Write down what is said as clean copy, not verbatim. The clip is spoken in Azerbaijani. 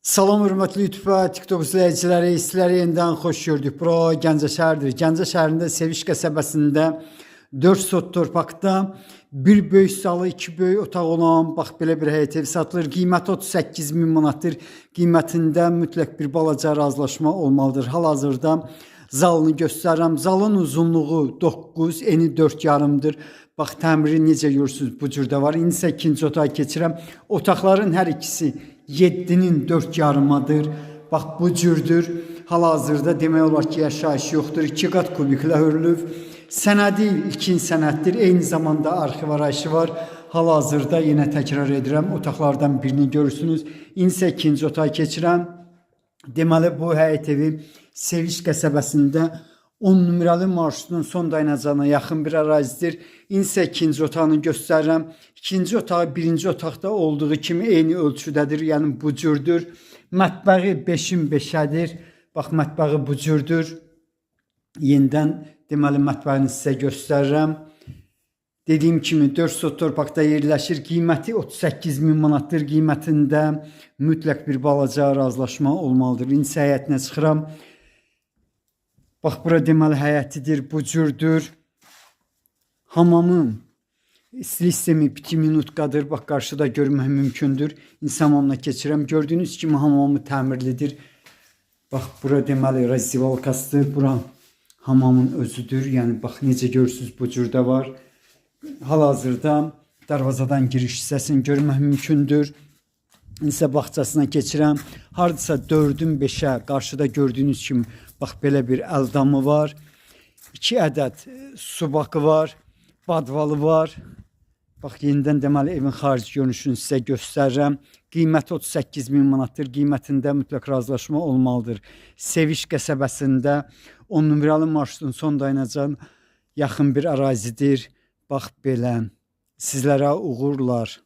Salam hörmətli YouTube və TikTok izləyiciləri, sizləri yenidən xoş gördük. Bura Gəncə şəhəridir. Gəncə şəhərində Seviş qəsəbəsində 4 sot torpaqda bir böyük salı, iki böyük otaq olan bax belə bir həyət evi satılır. Qiyməti 38 min manatdır. Qiymətində mütləq bir balaca razılaşma olmalıdır. Hal-hazırda zalını göstərirəm. Zalın uzunluğu 9, eni 4 yarımdır. Bax təmiri necə görürsünüz bu cürdə var. İndi isə ikinci otağa keçirəm. Otaqların hər ikisi 7-nin 4 yarımadır. Bax bu cürdür. Hal-hazırda demək olar ki, yaşayış yoxdur. 2 qat kubiklə hörülüb. Sənədi ilkin sənəddir. Eyni zamanda arxiv arayışı var. Hal-hazırda yenə təkrar edirəm. Otaqlardan birini görürsünüz. İndi isə ikinci otağa keçirəm. Deməli bu həyət evi Seviş qəsəbəsində 10 nömrəli marşrutun son dayanacağına yaxın bir ərazidir. İndi isə ikinci otağını göstərirəm. İkinci otağı birinci otaqda olduğu kimi eyni ölçüdədir, yəni bu cürdür. Mətbəxi 5-in 5-ədir. Bax mətbəxi bu cürdür. Yenidən deməli mətbəxini sizə göstərirəm. Dediyim kimi 4 sot torpaqda yerləşir. Qiyməti 38 min manatdır. Qiymətində mütləq bir balaca razılaşma olmalıdır. İndi isə həyətinə çıxıram. Bax bura deməli həyətidir, bu cürdür. Hamamın istilik sistemi 2 minutqadır. Bax qarşıda görmək mümkündür. İndi hamamına keçirəm. Gördüyünüz kimi hamamı təmirlidir. Bax bura deməli razdivalkasıdır. Bura hamamın özüdür. Yəni bax necə görürsüz bu cürdə var. Hal-hazırda darvazadan giriş hissəsini görmək mümkündür. İndi isə bağçasına keçirəm. Hardasa 4-ün 5-ə qarşıda gördüyünüz kimi bax belə bir əldamı var. 2 ədəd su bakı var, badvalı var. Bax yenidən deməli evin xarici görünüşünü sizə göstərirəm. Qiyməti 38 min manatdır. Qiymətində mütləq razılaşma olmalıdır. Seviş qəsəbəsində 10 nömrəli marşrutun son dayanacağına yaxın bir ərazidir. Bax belə. Sizlərə uğurlar.